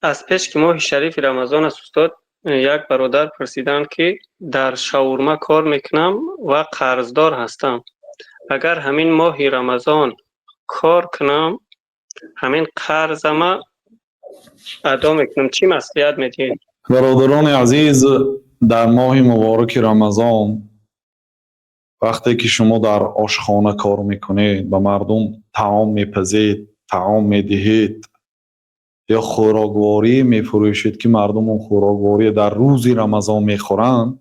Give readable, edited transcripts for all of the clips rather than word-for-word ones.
Аз пеш ки моҳи шарифи Рамазон аст, устод, як бародар пурсиданд, ки дар шаурма кор мекунам ва қарздор ҳастам. Агар ҳамин моҳи Рамазон кор кунам, ҳамин қарзама адо мекунам. Чӣ маслиҳат медиҳед? Бародарони азиз, дар моҳи мубораки Рамазон, вақте ки шумо дар ошхона кор мекунед, ба мардум таом мепазед, таом медиҳед ё хӯрокворӣ мефурӯшед, ки мардум он хӯрокворӣ дар рӯзи Рамазон мехӯранд,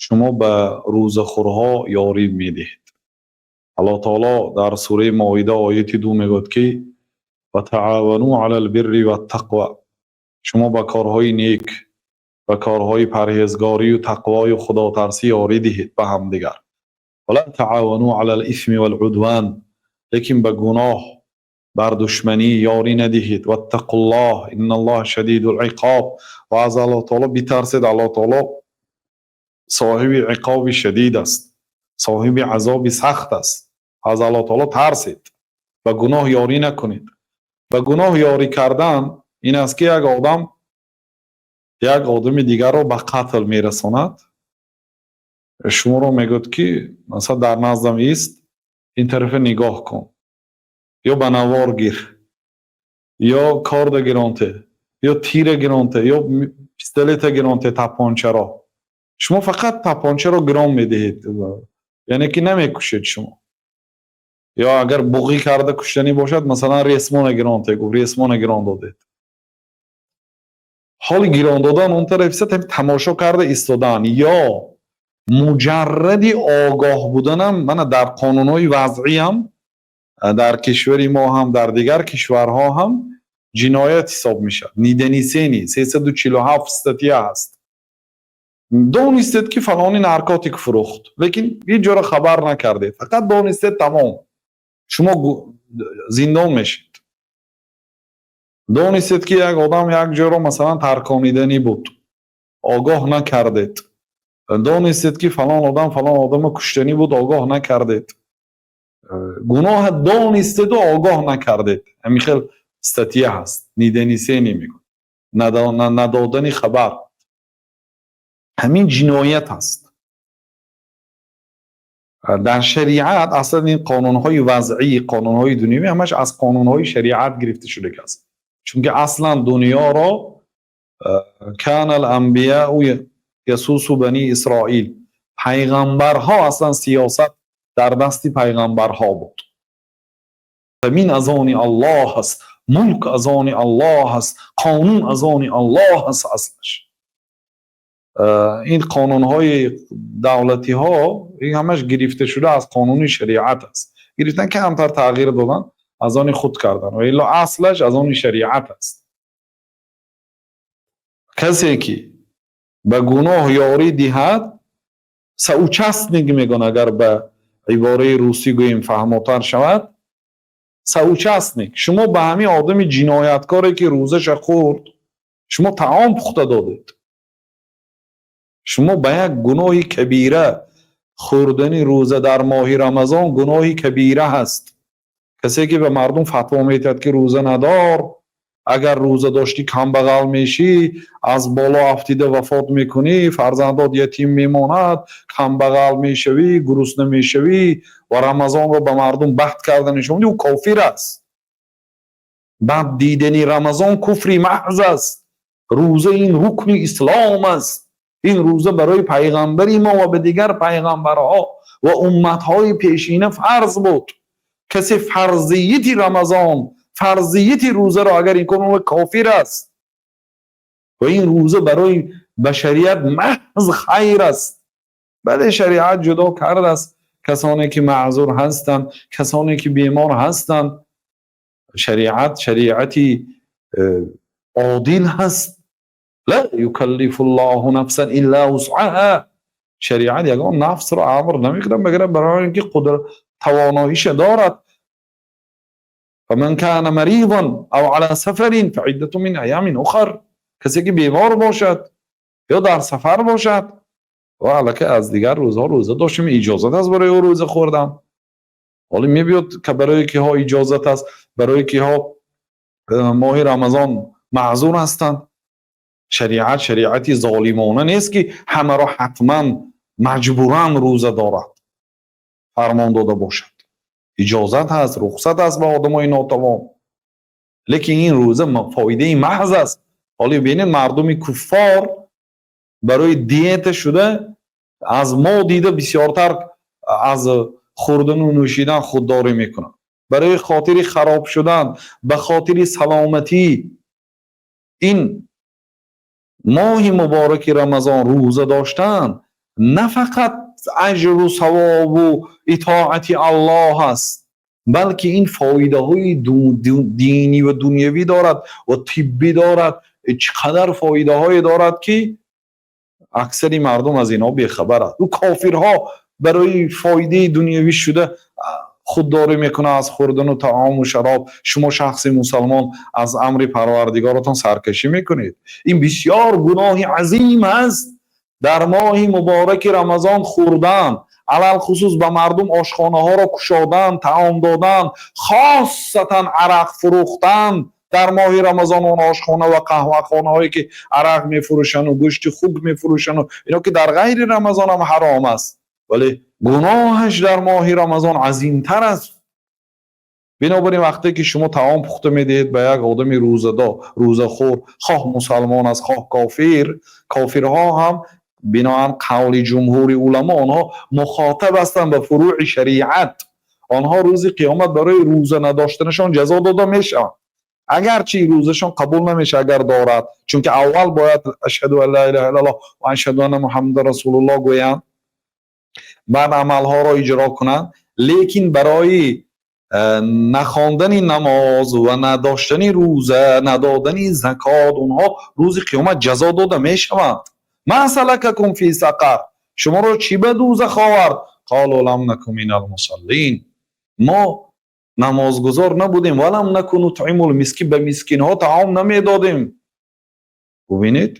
шумо ба рӯзахӯрҳо ёрӣ медиҳед. Аллоҳ таоло дар сураи Моида, ояти 2 мегӯяд, ки وتعاونوا على البر والتقوى. Шумо ба корҳои нек, ба корҳои парҳезгорию тақвою худотарсӣ ёрӣ диҳед ба ҳамдигар. ولا تعاونوا على الإثم والعدوان. Лекин ба гуноҳ, бар душманӣ ёрӣ надиҳед. واتقوا الله إن الله شديد العقاب. Ва аз Аллоҳ таоло битарсед, Аллоҳ таоло соҳиби иқоби шадид аст, соҳиби азоби сахт аст. Аз Аллоҳ таоло тарсед, ба гуноҳ ёрӣ накунед. Ба гуноҳ ёрӣ кардан ин аст, ки як одам як одами дигарро ба қатл мерасонад, шуморо мегӯяд, ки масалан, дар наздам ист, ин тарафа нигоҳ кун ё ба навор гир, ё корда гиронте, ё тира гиронте, ё пистолета гиронте, тапончаро. Шумо фақат тапончаро гирон медиҳед, яъне ки намекушед шумо. Ё агар буғӣ карда куштанӣ бошад, масалан, ресмона гиронте гуфт, ресмона гирон додед. Ҳоли гирон додан он тараф тамошо карда истодан ё муҷарради огоҳ буданам, мана, дар қонунҳои вазъиам, дар кишвари мо ҳам, дар дигар кишварҳо ҳам ҷиноят ҳисоб мешавад. Недонесение, 347 статья ҳаст. Донистед, ки фалони наркотик фурӯхт, лекин ҳеҷ ҷоро хабар накардед, фақат донистед, тамом, шумо зиндон мешед. Донистед, ки як одам як ҷоро, масалан, таркониданӣ буд, огоҳ накардед. Донистед, ки фалон одам фалон одамро куштанӣ буд, огоҳ накардед. Гуноҳа донистеду огоҳ накардед, ҳамин хел статья ҳаст, недонесение мегӯяд, надодани хабар, ҳамин ҷиноят аст дар шариат. Аслан ин қонунҳои вазъӣ, қонунҳои дунявӣ ҳамаш аз қонунҳои шариат гирифта шудагӣ аст, чунки аслан дунёро كان الأنبياء يسوسوا بني إسرائيل. Пайғамбарҳо, аслан сиёсат дар дасти пайғамбарҳо буд. Замин аз они Аллоҳ аст, мулк аз они Аллоҳ аст, қонун аз они Аллоҳ аст. Аслаш ин қонунҳои давлатиҳо, ин ҳамаш гирифта шуда аз қонуни шариат аст. Гирифтан, камтар тағйир додан, аз они худ кардан, ва илло аслаш аз они шариат аст. Касе ки ба гуноҳ ёрӣ диҳад, соучастник мегӯянд, агар ба ибораи русӣ гӯем, фаҳмотар шавад, соучастник. Шумо ба ҳамин одами ҷинояткоре, ки рӯзаша хӯрд, шумо таом пухта додед. Шумо ба як гуноҳи кабира. Хӯрдани рӯза дар моҳи Рамазон гуноҳи кабира ҳаст. Касе ки ба мардум фатво медиҳад, ки рӯза надор, агар рӯза доштӣ, камбағал мешӣ, аз боло афтида вафот мекунӣ, фарзандот ятим мемонад, камбағал мешавӣ, гурусна мешавӣ, ва Рамазонро ба мардум бад карда нишон, ӯ кофир аст. Бад дидани Рамазон куфри маҳз аст. Рӯза ин рукни ислом аст. Ин рӯза барои пайғамбари мо ва ба дигар пайғамбарҳо ва умматҳои пешина фарз буд. Касе фарзияти Рамазон, фарзияти рӯзаро агар инкор кунад, кофир аст. Ва ин рӯза барои башарият маҳз хайр аст. Бале, шариат ҷудо кардааст касоне ки маъзур ҳастанд, касоне ки бемор ҳастанд. Шариат шариати одил ҳаст. لا يكلف الله نفسا إلا وسعها. Шариат ягон нафсро амр намекунад, магар барои ин ки қудрат, тавоноиша дорад. فمن كان مريضا أو على سفر فعدة من أيام أخر. Касе ки бемор бошад ё дар сафар бошад ва аллакай аз дигар рӯзҳо рӯза доштем, иҷозат аст барои ӯ рӯза хӯрдан. Ҳоло мебиёд, барои киҳо иҷозат аст, барои киҳо моҳи Рамазон. Маъзур ҳастанд. Шариат шариати золимона нест, ки ҳамаро ҳатман маҷбуран рӯза дорад фармон дода бошад. Иҷозат ҳаст, рухсат аст ба одамои нотавон, лекин ин рӯза фоидаи маҳз аст. Ҳоло бинед, мардуми куффор барои диета шуда аз мо дида бисёртар аз хӯрдану нӯшидан худдорӣ мекунанд, барои хотири хароб шудан, ба хотири саломатӣ. Ин моҳи мубораки Рамазон рӯза доштан на фақат аҷру савобу итоати Аллоҳ аст, балки ин фоидаҳои динӣ ва дунявӣ дорад ва тиббӣ дорад. Чӣ қадар фоидаҳое дорад, ки аксари мардум аз инҳо бехабар аст. Ӯ кофирҳо барои фоидаи дунявӣ шуда худдорӣ мекунад аз хӯрдану таому шароб. Шумо, шахси мусалмон, аз амри Парвардигоратон саркашӣ мекунед. Ин бисёр гуноҳи азим аст, дар моҳи мубораки Рамазон хӯрдан, алалхусус ба мардум ошхонаҳоро кушодан, таом додан, хосатан арақ фурӯхтан дар моҳи Рамазон. Он ошхона ва қаҳвахонаҳое, ки арақ мефурӯшану гӯшти хук мефурӯшану ино, ки дар ғайри Рамазонам ҳаром аст, вале гуноҳаш дар моҳи Рамазон азимтар аст. Бинобар ин, вақте ки шумо таом пухта медиҳед ба як одами рӯзадор, рӯзахӯр, хоҳ мусалмон аст, хоҳ кофир, кофирҳо ҳам биноан қавли ҷумҳури уламо онҳо мухотаб ҳастанд ба фурӯи шариат. Онҳо рӯзи қиёмат барои рӯза надоштанашон ҷазо дода мешаванд, агарчи рӯзашон қабул намешавад, агар дорад, чунки аввал бояд ашҳаду ан ла илаҳа иллаллоҳ ва ашҳаду анна Муҳаммадан расулуллоҳ гӯянд, баъд амалҳоро иҷро кунанд. Лекин барои нахондани намоз ва надоштани рӯза, надодани закот онҳо рӯзи қиёмат ҷазо дода мешаванд. Ма салакакум фи сақар, шуморо чӣ ба дӯзах овард? Қолу лам наку минал мусаллин, мо намозгузор набудем, ва лам наку нутъимул мискин, ба мискинҳо таом намедодем. Бубинед,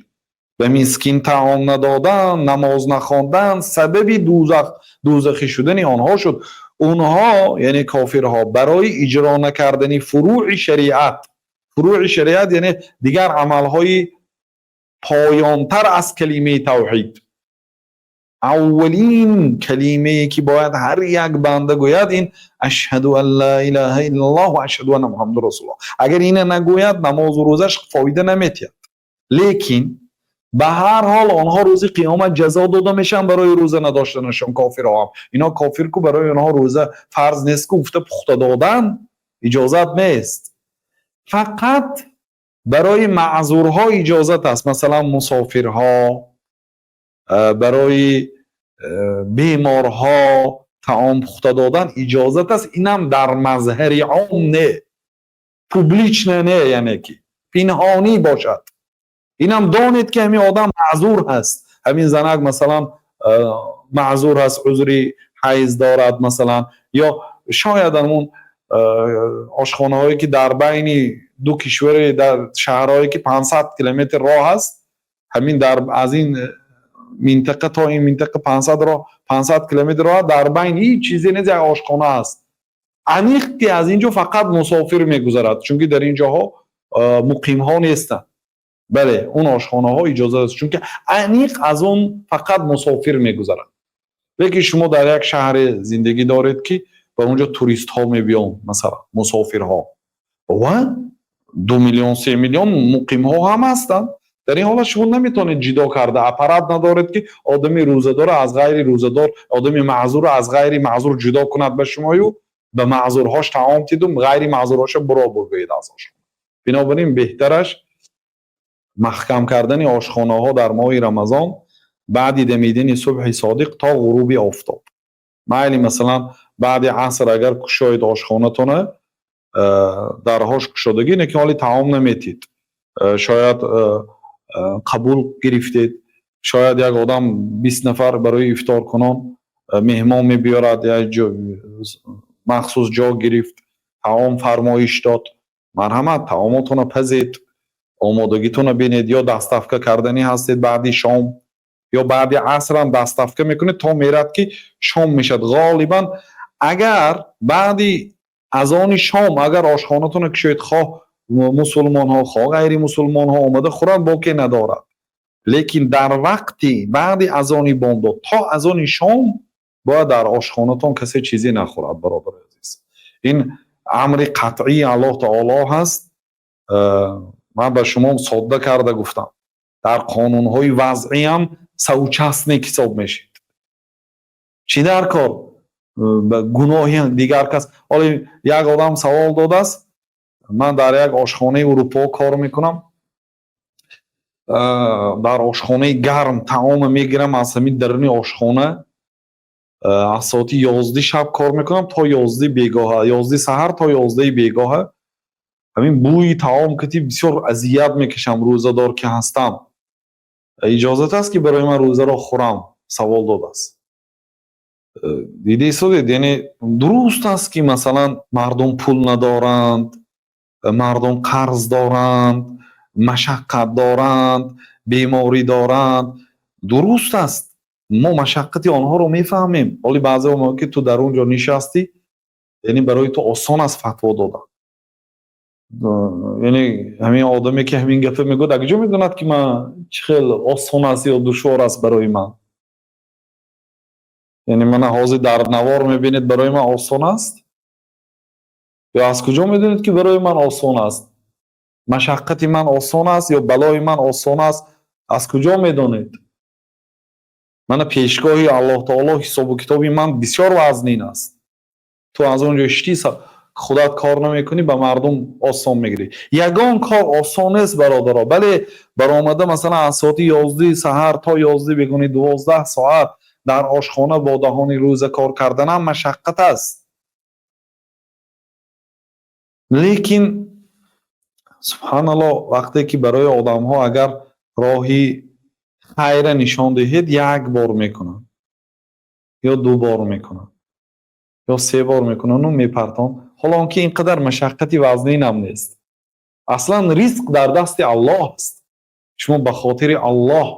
ба мискин таом надодан, намоз нахондан сабаби дӯзахӣ шудани онҳо шуд. Онҳо, яъне кофирҳо, барои иҷро накардани фурӯи шариат, фурӯи шариат яъне дигар амалҳои поёнтар аз калимаи тавҳид. Аввалин калимае, ки бояд ҳар як банда гӯяд, ин ашҳаду ан ла илаҳа иллаллоҳ ва ашҳаду анна Муҳаммаду расулуллоҳ. Агар ина нагӯяд, намозу рӯзаш фоида наметиҳад. Лекин ба ҳар ҳол онҳо рӯзи қиёмат ҷазо дода мешаванд барои рӯза надоштанашон. Кофирҳо ҳам, ино кофир ку, барои онҳо рӯза фарз нест ку, гуфта пухта додан иҷозат нест. Фақат барои маъзурҳо иҷозат аст, масалан, мусофирҳо, барои беморҳо таом пухта додан иҷозат аст. Инам дар мазҳари ом не, публично не, яъне ки пинҳонӣ бошад. Инам донед, ки ҳамин одам маъзур ҳаст, ҳамин занак, масалан, маъзур ҳаст, узри ҳайз дорад, масалан, ё шояд ҳамун ошхонаҳое, ки дар байни ду кишваре, дар шаҳрҳое, ки 500 километр роҳ аст, ҳамин дар аз ин минтақа то ин минтақа 500 роҳ, 500 километр роҳ, дар байн ҳеҷ чизе нест, як ошхона аст. Аниқ ки аз ин ҷо фақат мусофир мегузарад, чунки дар ин ҷоҳо муқимҳо нестанд. Бале, он ошхонаҳо иҷозат аст, чунки аниқ аз он фақат мусофир мегузарад. Лекин шумо дар як шаҳре зиндагӣ доред, ки ба он ҷо туристҳо мебиёнд, масалан, мусофирҳо, ва 2 миллион, 3 миллион муқимҳо ҳам ҳастанд. Дар ин ҳолат шумо наметавонед ҷидо карда, аппарат надоред, ки одами рӯзадорро аз ғайри рӯзадор, одами маъзурро аз ғайри маъзур ҷудо кунад ба шумою ба маъзурҳош таом тиду ғайри маъзурҳоша буро бигӯед аз ошхона. Бинобар ин, беҳтараш маҳкам кардани ошхонаҳо дар моҳи Рамазон баъди дамидани субҳи содиқ то ғуруби офтоб. Майли, масалан, баъди аср агар кушоед ошхонатона, дарҳош кушодагӣ, лекин ҳоли таом наметид, шояд қабул гирифтед, шояд як одам 20 нафар барои ифторкунон меҳмон мебиёрад, як махсус ҷо гирифт, таом фармоиш дод. Марҳамат, таомотонро пазед, омодагитонро бинед, ё доставка карданӣ ҳастед баъди шом ё баъди асрам доставка мекунед, то мерад, ки шом мешавад. Ғолибан, агар баъди азони шом агар ошхонатонро кушоед, хоҳ Мусулмонҳо, хоҳ ғайри мусулмонҳо омада хӯранд, боке надорад. Лекин дар вақти баъди азони бомдод то азони шом бояд дар ошхонатон касе чизе нахӯрад, бародари азиз. Ин амри қатъии Аллоҳ таоло ҳаст. Ман ба шумо содда карда гуфтам, дар қонунҳои вазъиам соучастник ҳисоб мешид. Чӣ дар кор гуноҳи дигар кас? Ҳоло як одам савол додааст: ман дар як ошхонаи Урупо кор мекунам, дар ошхонаи гарм таома мегирам, аз ҳамин даруни ошхона аз соати 11 шаб кор мекунам то 11 бегоҳа, 11 саҳар то 11 бегоҳа. Ҳамин бӯи таом кати бисёр азият мекашам, рӯзадор ки ҳастам, иҷозат аст, ки барои ман рӯзаро хӯрам? Савол додааст. Дида истодед, яъне дуруст аст, ки масалан мардум пул надоранд, мардум қарз доранд, машаққат доранд, беморӣ доранд. Дуруст аст, мо машаққати онҳоро мефаҳмем. Ҳоли баъзеҳо мегӯянд, ки ту дар он ҷо нишастӣ, яъне барои ту осон аст фатво додан. Яъне ҳамин одаме, ки ҳамин гапа мегӯяд, аз куҷо медонад, ки ман чӣ хел осон аст ё душвор аст барои ман? Яъне мана ҳозир дар навор мебинед, барои ман осон аст ё аз куҷо медонед, ки барои ман осон аст? Машаққати ман осон аст ё балои ман осон аст, аз куҷо медонед? Мана пешгоҳи Аллоҳ таоло ҳисобу китоби ман бисёр вазнин аст. Ту аз он ҷо шитӣ, худат кор намекунӣ, ба мардум осон мегирӣ. Ягон кор осон нест, бародаро. Бале, баромада, масалан, аз соати 11 саҳар то 11 бегоҳӣ, 12 соат дар ошхона бо даҳони рӯза кор карданам машаққат аст. Лекин субҳаналлоҳ, вақте ки барои одамҳо агар роҳи хайра нишон диҳед, як бор мекунанд ё ду бор мекунанд ё се бор мекунанду мепартон. Ҳоло он ки ин қадар машаққати вазнинам нест. Аслан ризқ дар дасти Аллоҳ аст. Шумо ба хотири Аллоҳ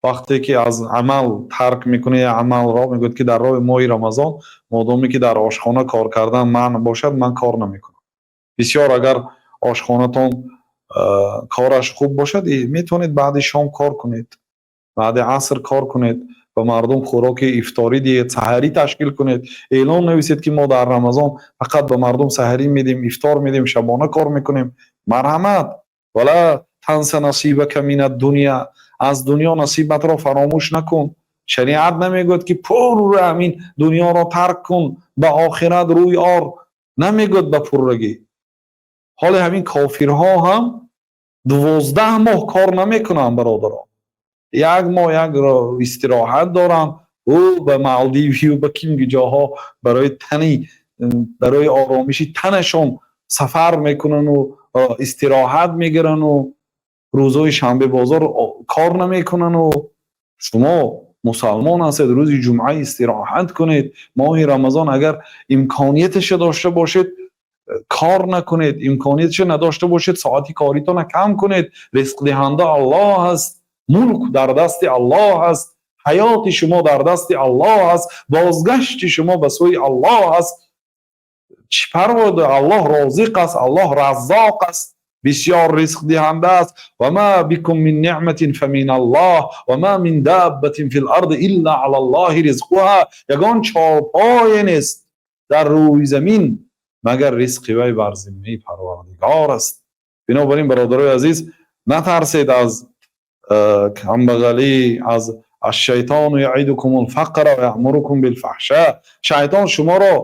вақте ки аз амал тарк мекунед амалро, мегӯяд, ки дар роҳи моҳи Рамазон, модоме ки дар ошхона кор кардан манъ бошад, ман кор намекунам. Бисёр агар ошхонатон кораш хуб бошад, метавонед баъди шом кор кунед, баъди аср кор кунед, ба мардум хӯроки ифторӣ диҳед, саҳарӣ ташкил кунед, эълон нависед, ки мо дар Рамазон фақат ба мардум саҳарӣ медиҳем, ифтор медиҳем, шабона кор мекунем. Марҳамат. ولا تنس نصيبك من الدنيا. Аз дунё насибатро фаромӯш накун. Шариат намегӯяд, ки пурра ҳамин дунёро тарк кун, ба охират рӯй ор, намегӯяд ба пуррагӣ. Ҳоле ҳамин кофирҳо ҳам 12 моҳ кор намекунанд, бародарон. Як моҳ як истироҳат доранд, ӯ ба Малдивию ба кинги ҷоҳо барои тани, барои оромиши танашон сафар мекунану истироҳат мегирану рӯзҳои шанбе бозор кор намекунану. Шумо мусалмон ҳастед, рӯзи ҷумъа истироҳат кунед. Моҳи Рамазон агар имконияташа дошта бошед, кор накунед, имконияташа надошта бошед, соати коритона кам кунед. Ризқдиҳанда Аллоҳ аст, мулк дар дасти Аллоҳ аст, ҳаёти шумо дар дасти Аллоҳ аст, бозгашти шумо ба сӯи Аллоҳ аст. Чӣ парво? Аллоҳ розиқ аст, Аллоҳ раззоқ аст, бисёр ризқдиҳанда аст. وما بكم من نعمة فمن الله وما من دابة في الأرض إلا على الله رزقها. Ягон чорпое нест дар рӯи замин, магар ризқи вай бар зиммаи Парвардигор аст. Бинобар ин, бародарои азиз, натарсед аз камбағалӣ, аз الشيطان يعدكم الفقر ويأمركم بالفحشاء. Шайтон шуморо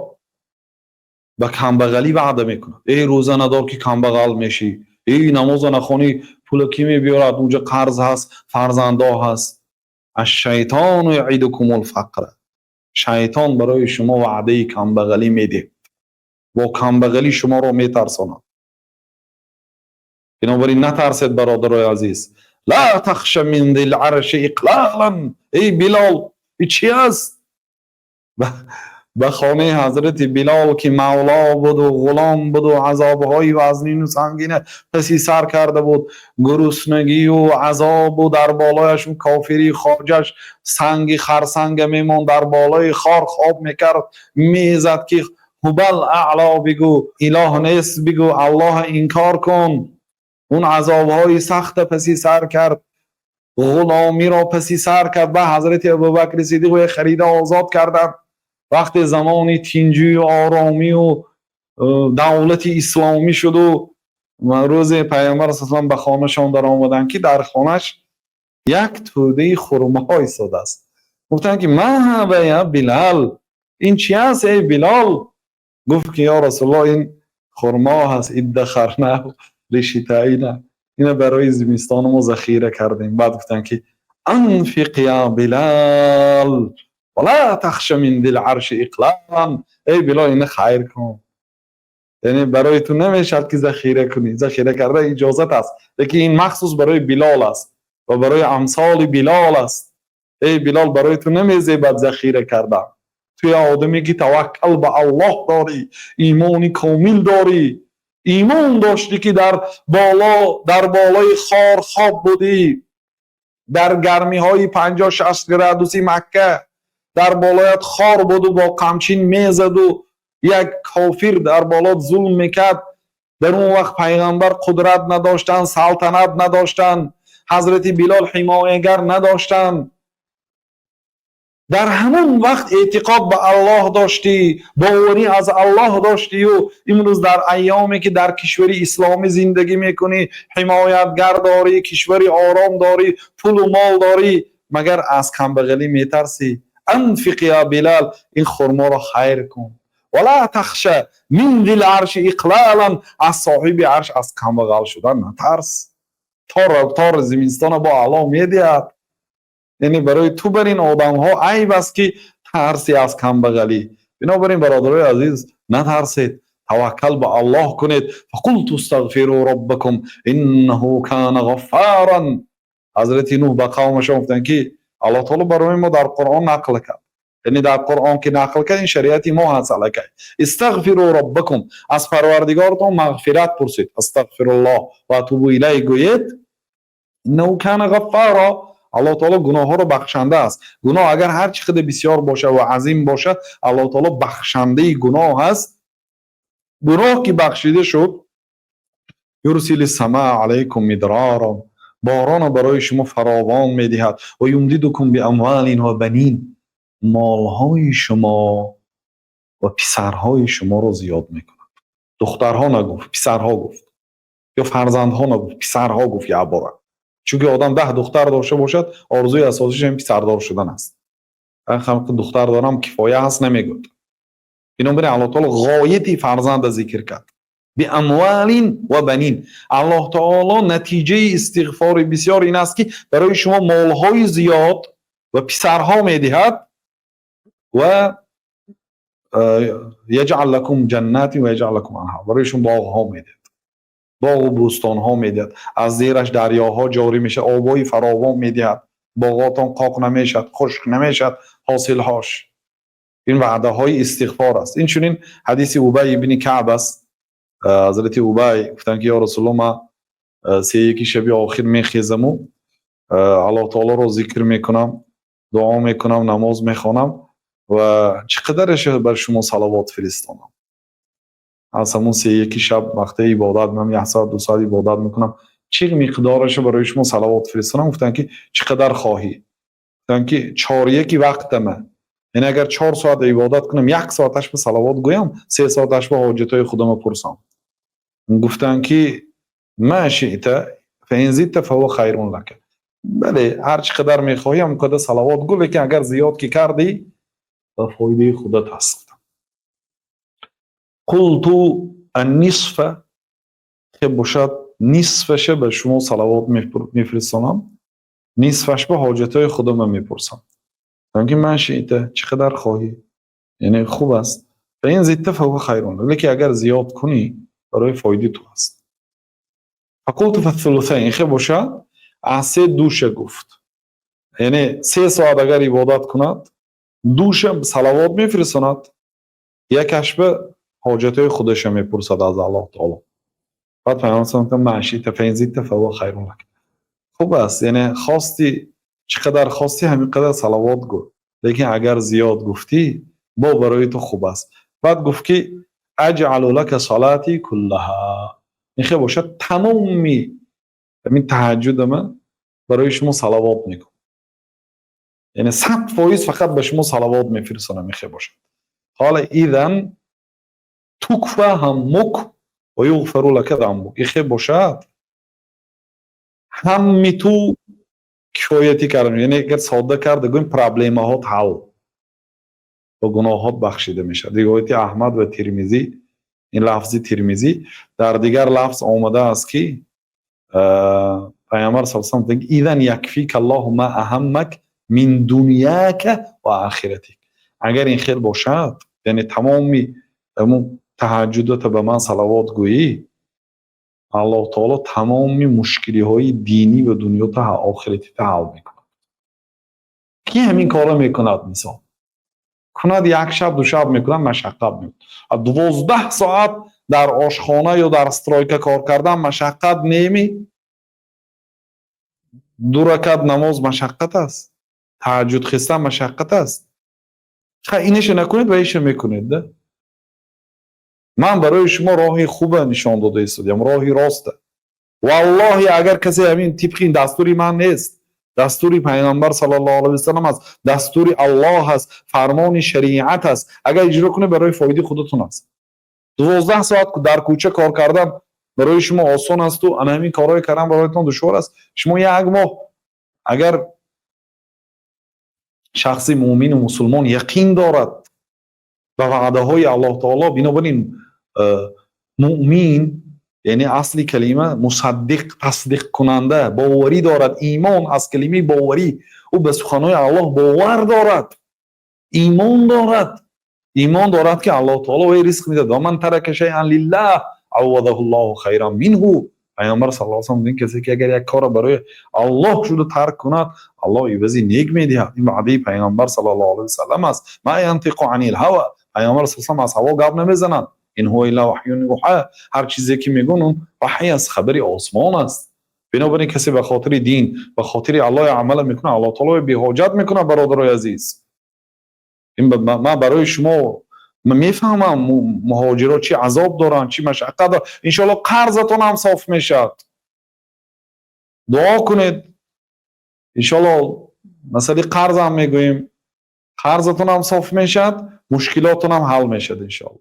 ба камбағалӣ ваъда мекунад: эй, рӯза надор, ки камбағал мешӣ, эй, намоза нахонӣ, пула кӣ мебиёрад, унҷа қарз ҳаст, фарзандо ҳаст. الشيطان يعدكم الفقر. Шайтон барои шумо ваъдаи камбағалӣ медиҳад, бо камбағалӣ шуморо метарсонад. Бинобар ин натарсед, бародарои азиз. لا تخش من ذي العرش إقلالا. Эй Билол, и чӣ аст? Ба хонаи ҳазрати Билол, ки мавло буду ғулом буду азобҳои вазнину сангина паси сар карда буд, гуруснагию азобу дар болояш кофирии хоҷаш санги харсанга мемонд, дар болои хор хоб мекард, мезад, ки Ҳубал аъло бигӯ, илоҳ нест бигӯ, Аллоҳ инкор кун. Он азобҳои сахта паси сар кард, ғуломиро паси сар кард. Ба ҳазрати Абубакри Сиддиқ харида озод карданд. Вақте замони тинҷию оромию давлати исломӣ шуду рӯзе Пайғамбар саллаллоҳу алайҳи васаллам ба хонашон даромаданд, ки дар хонаш як тӯдаи хурмаҳо истодааст. Гуфтанд, ки ма ҳаза я Билал, ин чи аст, эй Билол? Гуфт, ки ё Расулуллоҳ, ин хурмо ҳаст, иддахарнаҳу лишитаина, ина барои зимистони мо захира кардем. Баъд гуфтанд, ки анфиқ я Билал вала тахша мин зил арши иқлалан, эй Билол, ина хайр кун. Яъне барои ту намешавад, ки захира кунӣ, захира кардан иҷозат аст, лекин ин махсус барои Билол аст ва барои амсоли Билол аст. Эй Билол, барои ту намезебад захира кардан. Ту як одаме, ки таваккал ба Аллоҳ дорӣ, имони комил дорӣ, имон доштӣ, ки дар болои хор хоб будӣ дар гармиҳои 50-60 градуси Макка, дар болоят хор буду бо қамчин мезаду як кофир дар болот зулм мекард. Дар он вақт пайғамбар қудрат надоштанд, салтанат надоштанд, ҳазрати Билол ҳимоягар надоштанд. Дар ҳамон вақт эътиқод ба Аллоҳ доштӣ, боварӣ аз Аллоҳ доштию имрӯз дар айёме, ки дар кишвари исломӣ зиндагӣ мекунӣ, ҳимоятгар дорӣ, кишвари ором дорӣ, пулу мол дорӣ, магар аз камбағалӣ метарсӣ? Анфиқ я Билал, ин хурморо хайр кун. Вала тахша мин зил арши иқлалан, аз соҳиби арш аз камбағал шудан натарс. Тор зимистона бо Аллоҳ медиҳад. Яъне барои ту бар ин одамҳо айб аст, ки тарси аз камбағалӣ. Бинобар ин, бародарои азиз, натарсед, таваккал ба Аллоҳ кунед. Фақулту астағфиру роббакум иннаҳу кана ғаффаран. Ҳазрати Нуҳ ба қавмашон гуфтанд, ки Аллоҳ таоло барои мо дар Қуръон нақл кард. Яъне дар Қуръон ки нақл кард, ин шариати мо ҳаст аллакай. Истағфиру роббакум, аз Парвардигортон мағфират пурсед, астағфируллоҳ ва атубу илайҳ гӯед. Иннаҳу кана ғаффара, Аллоҳ таоло гуноҳҳоро бахшанда аст. Гуноҳ агар ҳар чӣ қадар бисёр бошад ва азим бошад, Аллоҳ таоло бахшандаи гуноҳ аст. Гуноҳ ки бахшида шуд, юрсили самаа алайкум мидрара, борона барои шумо фаровон медиҳад, ва юмдидукум биамвалин ва банин, молҳои шумо ва писарҳои шуморо зиёд мекунад. Духтарҳо нагуфт, писарҳо гуфт, ё фарзандҳо нагуфт, писарҳо гуфт якбора, чунки одам 10 духтар дошта бошад, орзуи асосиш ҳам писардор шудан аст. Халқи духтар дорам, кифоя ҳаст намегӯд. Бинобар ин Аллоҳ таоло ғояти фарзанда зикр кард: биамвалин ва банин. Аллоҳ таоло натиҷаи истиғфори бисёр ин аст, ки барои шумо молҳои зиёд ва писарҳо медиҳад, ва яҷъал лакум ҷаннатин ва яҷъал лакум анҳар, барои шумо боғҳо медиҳад, боғу бӯстонҳо медиҳад, аз зераш дарёҳо ҷорӣ мешавад, обҳои фаровон медиҳад, боғотон қоқ намешавад, хушк намешавад ҳосилҳош. Ин ваъдаҳои истиғфор аст. Инчунин ҳадиси Убай ибни Каъб аст. Ҳазрати Убай гуфтанд, ки ё Расулулло, ман сеяки шаби охир мехезаму Аллоҳ таолоро зикр мекунам, дуо мекунам, намоз мехонам ва чӣ қадараш бар шумо салавот фиристонам? Аз ҳамун сеяки шаб вақте ибодат мекунам, як соат, 2 соат ибодат мекунам, чӣ миқдорашо барои шумо салавот фиристонам? Гуфтанд, ки чӣ қадар хоҳӣ? Гуфтанд, ки чоряки вақтама, яъне агар 4 соат ибодат кунам, як соаташ ба салавот гӯям, 3 соаташ ба ҳоҷатҳои худама пурсам. Гуфтанд, ки ма шиъта фаин зидта фаҳува хайрун лака, бале, ҳар чӣ қадар мехоҳӣ, ҳамон қадар салавот гӯ, лекин агар зиёд ки кардӣ, ба фоидаи худат аст. Қулту аннисфа, хеб бошад, нисфаша ба шумо салавот мефиристонам, нисфаш ба ҳоҷатҳои худама мепурсам. Ки ма шиъта, чӣ қадар хоҳӣ, яъне хуб аст. Фаин зидта фаҳува хайрун, лекин агар зиёд кунӣ, барои фоидаи ту аст. Фақулту фаthулусайн, хеб бошад, аз се душа гуфт. Яъне 3 соат агар ибодат кунад, душа салавот мефиристонад, якаш ба ҳоҷатҳои худаша мепурсад аз Аллоҳ таоло. Баъд Пайғамбар саллаллоҳу ма шиъта фаин зидта фаҳува хайрун лак, хуб аст, яъне хости, чӣ қадар хости, ҳамин қадар салавот гӯ, лекин агар зиёд гуфтӣ, бо барои ту хуб аст. Баъд гуфт, ки أجعل لك صلاتي كلها, ин бошад, тамоми ҳамин таҳаҷҷудама барои шумо салавот мекунам, яъне 100% фақат ба шумо салавот мефирсонам, ихе бошад. قال إذن تكفى همك ويغفر لك ذنبك. Ихе бошад, ҳамми ту кифоятӣ кардам, яъне агар содда карда гӯем, проблемаҳот ҳал ва гуноҳот бахшида мешавад. Ривояти Аҳмад ва Тирмизӣ, ин лафзи Тирмизӣ. Дар дигар лафз омадааст, ки Пайғамбар с салам: إذن يكفيك الله ما أهمك من دنياك وآخرتك. Агар ин хел бошад, яъне тамоми таҳаҷҷудата ба ман салавот гӯӣ, Аллоҳ таоло тамоми мушкилиҳои динӣ ва дунёта, охиратита ҳал мекунад. Ки ҳамин корро мекунад? Мисол кунад, як шаб, ду шаб мекунад, машаққат мекунад. 12 соат дар ошхона ё дар стройка кор кардан машаққат неми? Ду ракат намоз машаққат аст, таҳаҷҷуд хестан машаққат аст. Ха, инаша накунед ва иша мекунед да. Ман барои шумо роҳи хуба нишон дода истодиям, роҳи роста. Валлоҳи, агар касе ҳамин тибқи ин дастури ман нест, дастури Пайғамбар саллаллоҳу алайҳи васалам аст, дастури Аллоҳ аст, фармони шариат аст, агар иҷро кунед, барои фоидаи худатон аст. 12 соат дар кӯча кор кардан барои шумо осон асту ана ҳамин корҳое кардан бароятон душвор аст. Шумо як моҳ, агар шахси муъмину мусулмон яқин дорад ба ваъдаҳои Аллоҳ таоло, бинобар ин муъмин, яъне асли калима мусаддиқ, тасдиқкунанда, боварӣ дорад. Имон аз калимаи боварӣ. Ӯ ба суханҳои Аллоҳ бовар дорад, имон дорад, имон дорад, ки Аллоҳ таоло вай ризқ медиҳад. ومن ترك شيئا لله عوضه الله خيرا منه. Пайғамбар саллаллоҳу алайҳи васаллам: касе ки агар як корро барои Аллоҳ шуда тарк кунад, Аллоҳ ивази нек медиҳад. Ин ваъдаи Пайғамбар саллаллоҳу алайҳи васаллам аст. ما ينطق عن الهوى. Пайғамбар саллаллоҳу аз ҳаво гап намезананд. إن هو إلا وحي يوحى. Ҳар чизе ки мегӯн, он ваҳй аст, хабари осмон аст. Бинобар ин касе ба хотири дин, ба хотири Аллоҳ амала мекунад, Аллоҳ таоло беҳоҷат мекунад. Бародарои азиз, ман барои шумо мефаҳмам, муҳоҷиро чӣ азоб доранд, чӣ машаққат доранд. Иншоалло, қарзатон ҳам соф мешавад, дуо кунед. Иншоалло, масъалаи қарзам мегӯем, қарзатон ҳам соф мешавад, мушкилотон ҳам ҳал мешавад, иншоалло.